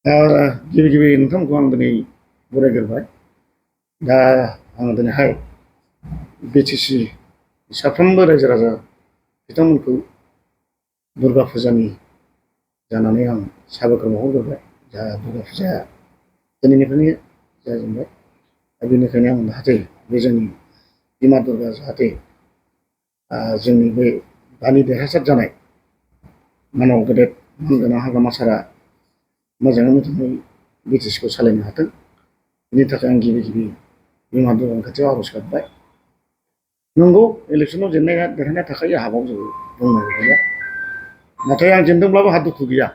गिबि गिबि नोंथांमोनखौ आं दिनै बरायग्रोबाय। दा आङो दिनैहाय बिटिसि साफ्रोमबो रायजो राजा बिथांमोनखौ दुर्गा फुजानि जानानै आं साबायखर बावहरग्रोबाय। जा दुर्गा फुजाया दिनैनिफ्रायनो जाजेनबाय। दा बेनिखायनो आं जाहाथे बे जोंनि बिमा दुर्गा जाहाथे जोंनि बे दानि देरहासार जानाय मानाव गेदेर मानगोनां हाग्रामा सारआ मोजाङै मोजाङै बिटिसिखौ सालायनो हाथों। बिनि थाखाय आं गिबि गिबि बिमा दुर्गानि खाथियाव आर'ज गाबबाय। नंगौ, इलेक्सनाव जेननाया देरहानाया थाखायो, हाबाव जेबो बुंनांगौ गैया। नाथाय आं जेनदोंब्लाबो आंहा दुखु गैया।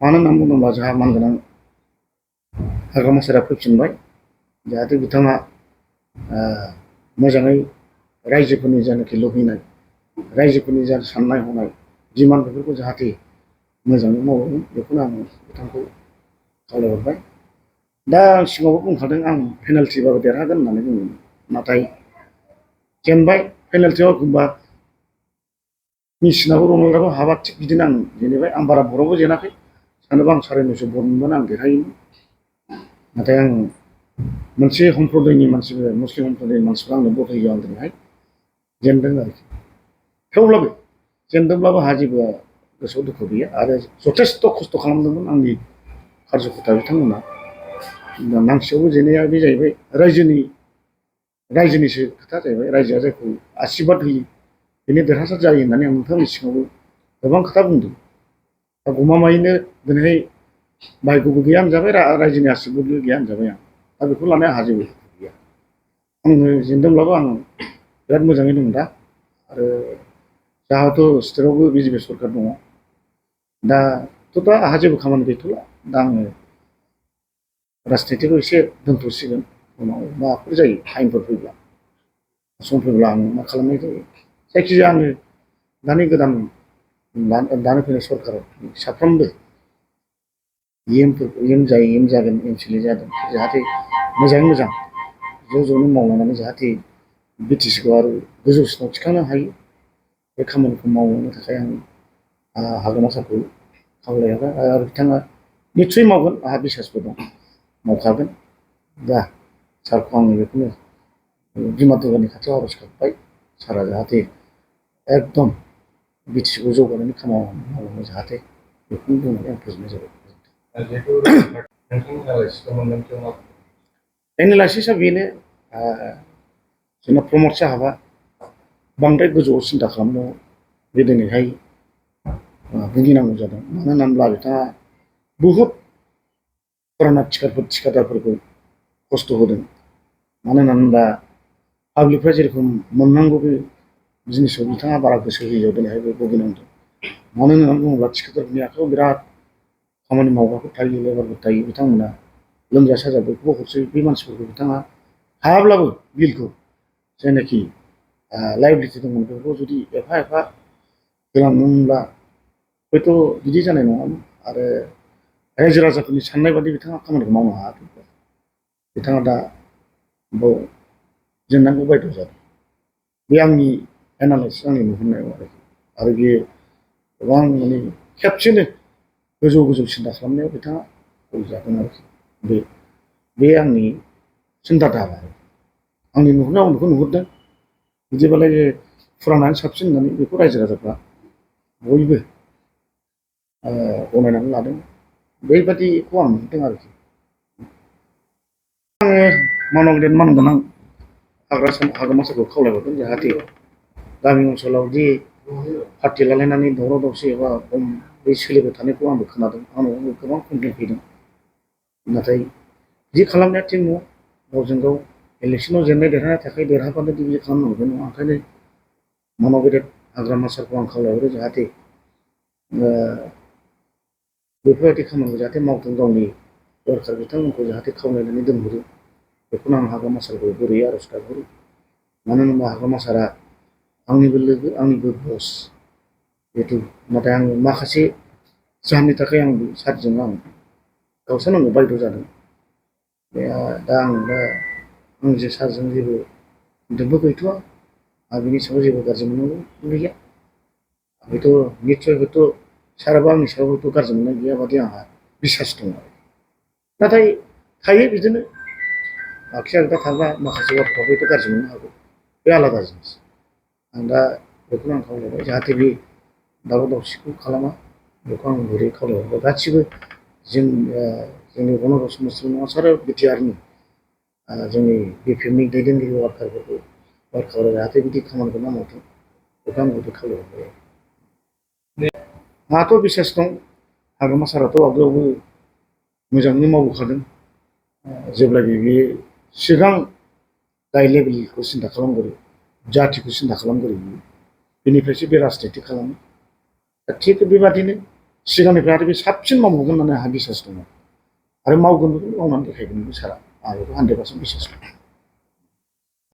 मानो होननानै बुङोब्ला जोंहा मानगोनां हाग्रामा सारआ फैफिनबाय। जाहाथे बिथाङा मोजाङै रायजोफोरनि जानाखि लुबैनाय, रायजोफोरनि जा साननाय हनाय डिमान्ड, बेफोरखौ जाहाथे मोजाङै मावगोन, बेखौनो आं बिथांखौ खावलायहरबाय। दा आं सिगाङावबो बुंखादों, आं पेनाल्टिबाबो देरहागोन होननानै बुंदों। नाथाय जेनबाय। पेनाल्टियाव एखमबा मेसिनाबो रंलाग्राबो हाबा, थिग बिदिनो आं जेनेबाय। आं बारा बरावबो जेनाखै। सानोबा आं 950 बर मोनबानो आं देरहायोमोन। नाथाय आं मोनसे सम्प्रदायनि मानसिफोर, मुस्लिम सम्प्रदायनि मानसिफ्रा आंनो भट होयो, आं दिनैहाय जेनदों आरोखि। थेवब्लाबो जेनदोंब्लाबो आंहा जेबो गोसोआव दुखु गैया। आरो जथेस्थ' खस्थ' खालामदोंमोन आंनि कार्जकर्ता बिथांमोना। दा नांसेयावबो जेननाया बे जाहैबाय रायजोनिसो खोथा जाहैबाय। रायजोआ जायखौ आसिरबाद होयो बेनो देरहासार जायो होननानै आं नोंथांमोननि सिगाङावबो गोबां खोथा बुंदों। दा गमामायैनो दिनैहाय भाग्यबो गैया होनजाबाय, रायजोनि आसिरबादबो गैया होनजाबाय आं। दा बेखौ लानानै आंहा जेबो दुखु गैया। आङो जेनदोंब्लाबो आं बिराद मोजाङै दं दा। आरो जाहाथ' स्टेटआवबो बिजेपि सरकार दङ। दाथ' आंहा जेबो खामानि गैथ'ला। दा आङो राजनितिखौ एसे दोनथ'सिगोन। उनाव माबाफोर जायो, टाइमफोर फैब्ला, सम फैब्ला आं मा खालामनाय जायो। जायखिजाया आङो दानि गोदान दानो फैनाय सरकाराव साफ्रोमबो एम जागोन, एमसिएलए जादों, जाहाथे मोजाङै मोजां ज' ज'नो मावलांनानै जाहाथे बिटिसिखौ आरो गोजौसिनाव थिखांनो हायो। बे खामानिखौ मावनो थाखाय आं हाग्रामा सारखौ खावलायहरबाय। आरो बिथाङा निस्सय मावगोन, आंहा बिसासबो दं, मावखागोन। दा सारखौ आङो बेखौनो बिमा दुर्गानि खाथियाव आर'ज गाबबाय। सारआ जाहाथे एकदम बिटिसिखौ जौगानायनि खामानि मावलाङो जाहाथे, बेखौनो बुंनानै आं फोजोबनाय जाबाय। एनालाइसिसआ बेनो, जोंना प्रमद साहाबा बांद्राय गोजौआव सिन्था खालामनायाव बे दिनैहाय भुगिनांगौ जादों। मानो होननानै बुङोब्ला बिथाङा बहुद फुराना थिखादारफोरखौ खस्थ' होदों। मानो होननानै बुङोब्ला पाब्लिकफ्रा जेरेखम मोननांगौ बे जिनिसखौ बिथाङा बारा गोसो होयैयाव दिनैहाय बे भुगिनांदों। मानो होननानै बुङोब्ला थिखादारफोरनि आखायाव बिराद खामानि मावग्राफोर थायो, लेबारफोर थायो। बिथांमोना लोमजा साजा बयखौबो हरसै। बे मानसिफोरखौ बिथाङा हायाब्लाबो बिलखौ जायनाखि लायबिलिटि दंमोन बेफोरखौ जुदि एफा एफा होलांदोंमोनब्ला हयथ' बिदि जानाय नङामोन। आरो रायजो राजाफोरनि साननाय बादि बिथाङा खामानिखौ मावनो हायाखै। बिथाङा दा बाव जेननांगौ बायद' जादों। बे आंनि एनालाइसिस, आंनि नुहुरनायाव आरो बेयो गोबां माने खेबसेनो गोजौ गोजौ सिन्था खालामनायाव बिथाङा भुल जादों आरोखि। बे आंनि सिन्था धारा। आंनि नुहुरनायाव आं बेखौ नुहुरदों। बिदिबालाय फुरानानो साबसिन होननानै बेखौ रायजो राजाफ्रा बयबो गनायनानै लादों। बेबादिखौ आं नुदों आरोखि। आङो मानगोनां हाग्रामा सारखौ खावलायहरदों जाहाथे गामि ओनसोलाव दि पार्टि लालायनानै दावराव दावसि एबा बे सोलिबाय थानायखौ आंबो खोनादों। आंनावबो गोबां कमप्लेन फैदों। नाथाय बिदि खालामनाया थिग नङा। गावजों गाव इलेक्सनाव जेननाय देरहानाय थाखाय देरहाबानो बिदि खालामनांगौ बे नङा। ओंखायनो मानाव गेदेर हाग्रामा सारखौ आं खावलायहरो जाहाथे बेफोरबायदि खामानिखौ जाहाथे मावथों। गावनि दरखार बिथांमोनखौ जाहाथे खावलायनानै दोनहरो। बेखौनो आं हाग्रामा सारखौ गुरैयै आर'ज गाबहरो। मानो होनोबा हाग्रामा सारआ आंनिबो लोगो, आंनिबो बस जिहेथु। नाथाय आङो माखासे जाहोननि थाखाय आं सारजों गावस्रानांगौ बायद' जादों। दा आं जे सारजों जेबो कन्टेक्टबो गैथ'वा। आरो बिनि सायाव जेबो गाज्रि मोननांगौ गैया। हयथ' निस्सय साराबो आंनि सायाव हयथ' गाज्रि मोननाय गैया बादि आंहा बिसास दं। नाथाय थायो बिदिनो आखि आगदा थाब्ला माखासे बाथ्राखौ हयथ' गाज्रि मोननो हागौ बे आलादा जिनिस आं दा बेखौनो आं खावलायबाय जाहाथे बे दावराव दावसिखौ खालामा बेखौ आं गुरै खावलायबाय गासिबो जोंनि गन'रस मुस्लिम नङा सारा बिटिआरनि जोंनि बिपिएफनि दैदेनगिरि वार्कारफोरा जाहाथे बिदि खामानिखौ मावथों बेखौ आं गुरै खावलायबाय आंहाथ' बिसास दं हाग्रामा साराथ' आवगायावबो मोजाङै मावबोखादों जेब्लायबो बे सिगां जाय लेभेलखौ सिन्था खालामगोरो जाथिखौ सिन्था खालामगोरो बेनिफ्रायसो बे राजनिति खालामो दा थिग बेबादिनो सिगांनिफ्राय आरो बे साबसिन मावबावगोन होननानै आंहा बिसास दङ आरो मावगोनबो मावनानै देखायगोनबो सारा आं बेखौ 100% बिसास दं